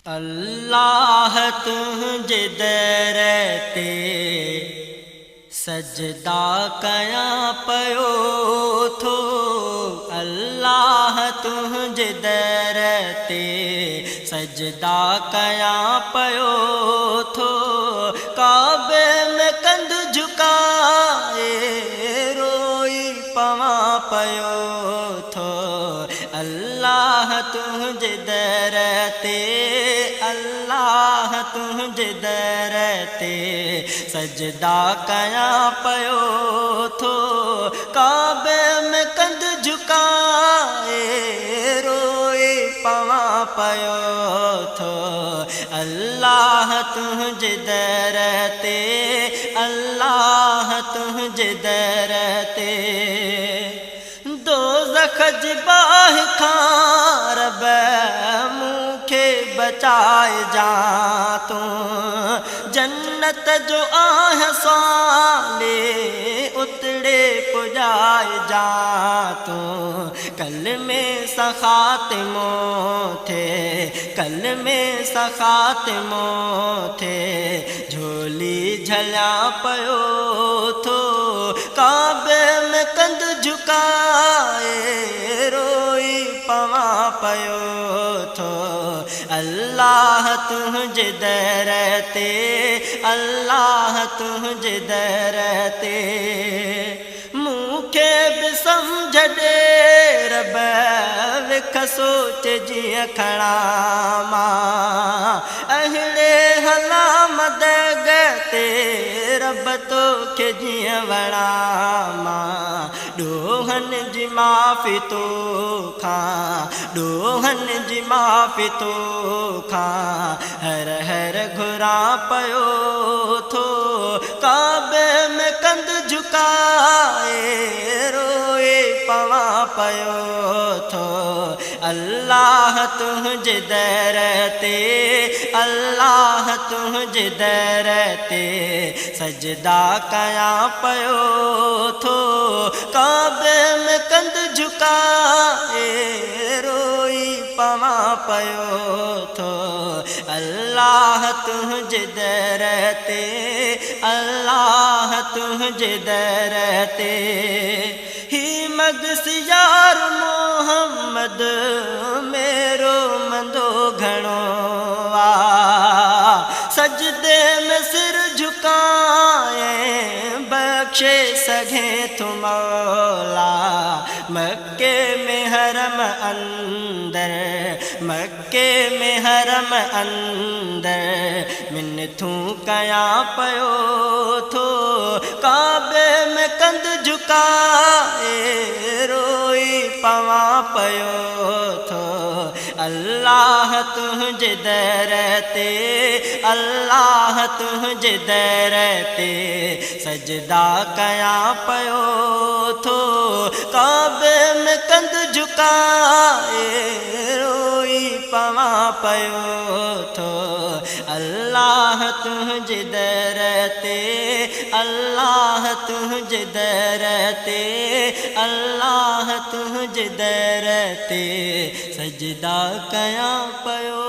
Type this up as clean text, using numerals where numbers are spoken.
الله تنهنجي در تي سجدا ڪيان پيو ٿو، الله تنهنجي در تي سجدا ڪيان پيو ٿو، ڪعبي ۾ ڪنڌ جهڪائي روئي پوان پيو ٿو. الله تنهنجي در تي، الله تنهنجي در تي سجدا ڪيان پيو ٿو، ڪعبي ۾ ڪنڌ جهڪائي روئي پوان پيو ٿو. الله تنهنجي در تي، الله تنهنجي در تي. دوزخ جي باهه کان رب مون کي بچائجان تون، جنت جو آهيان سوالي اتڙي پڄائجان تون. ڪلمي سان خاتمو ٿئي، ڪلمي سان خاتمو ٿئي، جهولي جهليان پيو ٿو، ڪعبي ۾ ڪنڌ جهڪائي روئي پوان پيو ٿو. الله تنهنجي در تي، الله تنهنجي در تي. مون کي به سمجهه ڏي رب، وک سوچ جيئن کڻان مان، اهڙي هلان مدد تي رب توکي جيئن وڻان مان. ڏوهن جي معافي توکان، ڏوهن جي معافي توکان هر هر گهران پيو ٿو، ڪعبي ۾ ڪنڌ جهڪائي روئي پوان پيو ٿو. الله تنهنجي در تي، الله تنهنجي در تي سجدا ڪيان پيو ٿو، ڪعبي ۾ ڪنڌ جهڪائي روئي پوان پيو ٿو. الله تنهنجي در تي، الله تنهنجي در تي. هي مگس يار محمد ميرو مندو گهڻو آ، سجدي ۾ سر جهڪائين بخشي سگهين ٿو مولا. مڪي ۾ حرم اندر، مڪي ۾ حرم اندر منٿون ڪيان پيو ٿو، ڪعبي ۾ ڪنڌ جهڪائي روئي پوان پيو ٿو. الله تنهنجي در تي، الله تنهنجي در تي سجدا ڪيان پيو ٿو، ڪعبي ۾ ڪنڌ جهڪائي روئي پوان پيو ٿو. الله تنهنجي در تي، الله تنهنجي در تي، الله تنهنجي در تي سجدا ڪيان پيو